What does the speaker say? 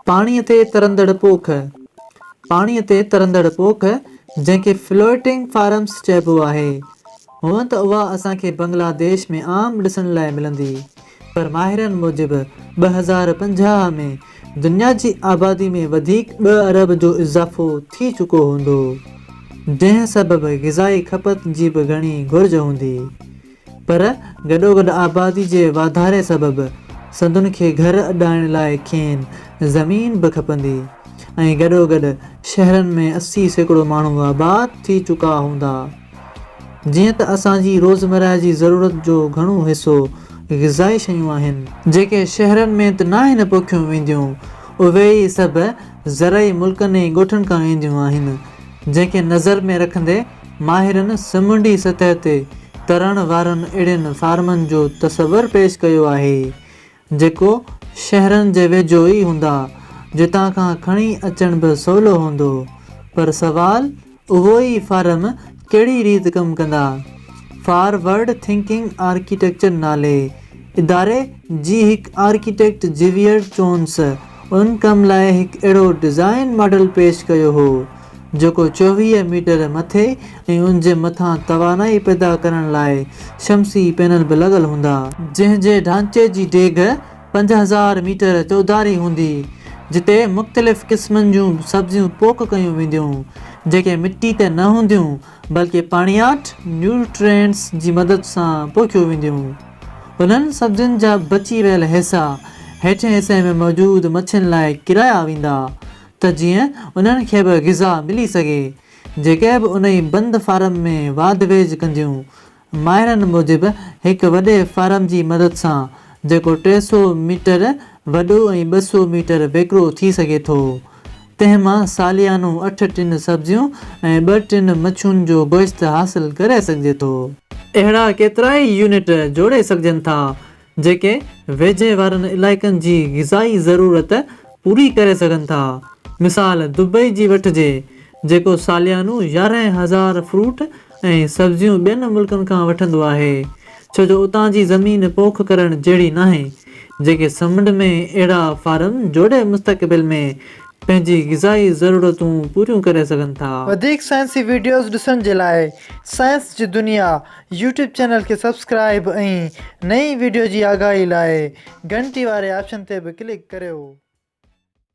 پاڻيء تي ترندڙ پوک، پاڻيء تي ترندڙ پوک، جنهن کي فلوٽنگ فارمز چئبو آهي، هونئن ته اها اسان کي بنگلاديش ۾ عام ڏسڻ لاء ملندي، پر ماهرن موجب 2050 ۾ دنيا جي آبادي ۾ وڌيڪ ٻه ارب جو اضافو ٿي چڪو هوندو، جنهن سبب غذائي کپت جي به گهڻي گهرج هوندي. پر گڏوگڏ آبادي جي واڌاري سبب سندن کي گهر اڏائڻ لاء کين زمين به کپندي ۽ گڏوگڏ شهرن ۾ 80% ماڻهو آباد ٿي چڪا هوندا. جيئن ته اسان جي روزمره جي ضرورت جو گهڻو حصو غذائي شيون آهن، جيڪي شهرن ۾ ته ناهن پوکيون وينديون، اهي ئي سڀ زرعي ملڪن ۽ ڳوٺن کان اينديون آهن، جنهن کي نظر ۾ رکندي ماهرن سمنڊي سطح تي ترڻ وارن اهڙين فارمن جو تصور پيش ڪيو آهي، جيڪو شهرن جي ويجهو ئي هوندا، جتان کان کڻي اچڻ به سولو هوندو. پر سوال اهو ئي فارم ڪهڙي ريت ڪم ڪندا؟ فارورڊ ٿنڪنگ آرڪيٽيڪچر نالي اداري جي هڪ آرڪيٽيڪٽ جيويئر چونس ان ڪم لاء هڪ اهڙو ڊزائين ماڊل پيش ڪيو هو، جيڪو 24 ميٽر مٿي ۽ ان جي مٿان توانائي پيدا ڪرڻ لاء شمسي پينل به لڳل هوندا. جنهن جي ڍانچي جي ڊيگهه 5000 ميٽر چوڌاري هوندي، جتي مختلف قسمن جون سبزيون پوک ڪيون وينديون، جيڪي مٽي تي نه هونديون، بلڪه پاڻياٺ، Nutrients، جي مدد سان پوکيون وينديون. انهن سبزين جا بچي ويل حصا هيٺين حصي ۾ موجود مڇين لاء ڪرايا ويندا ته جيئن انهن کي به غذا ملي سگهي، جيڪي به انهي بند فارم ۾ واڌ ويجهه ڪنديون. ماهرن موجب هڪ وڏي فارم جي مدد سان جيڪو 300 ميٽر وڏو ۽ 200 ميٽر ويڪرو ٿي سگهي ٿو، تنهن مان ساليانو اٺ ٽن سبزيون ۽ ٻه ٽن مڇين جو گوشت حاصل ڪري سگهجي ٿو. اهڙا ڪيترائي يونٽ جوڙي سگهجن ٿا، جيڪي ويجهي وارن علائقن جي غذائي ضرورت پوري ڪري سگهن ٿا. مثال دبئي جي وٺجي، جيڪو ساليانو 11,000 فروٽ ۽ سبزيون ٻين ملڪن کان وٺندو آهي، ڇو جو اتان جي زمين پوک ڪرڻ جهڙي ناهي، جيڪي سمنڊ ۾ اهڙا فارم جوڙي مستقبل ۾ پنهنجي غذائي ضرورتون پوريون ڪري سگهن ٿا. وڌيڪ سائنسي وڊيوز ڏسڻ جي لاء سائنس جي دنيا يوٽيوب چينل کي سبسڪرائيب ۽ نئين وڊيو جي آگاهي لاء گهنٽي واري آپشن تي به ڪلڪ ڪريو.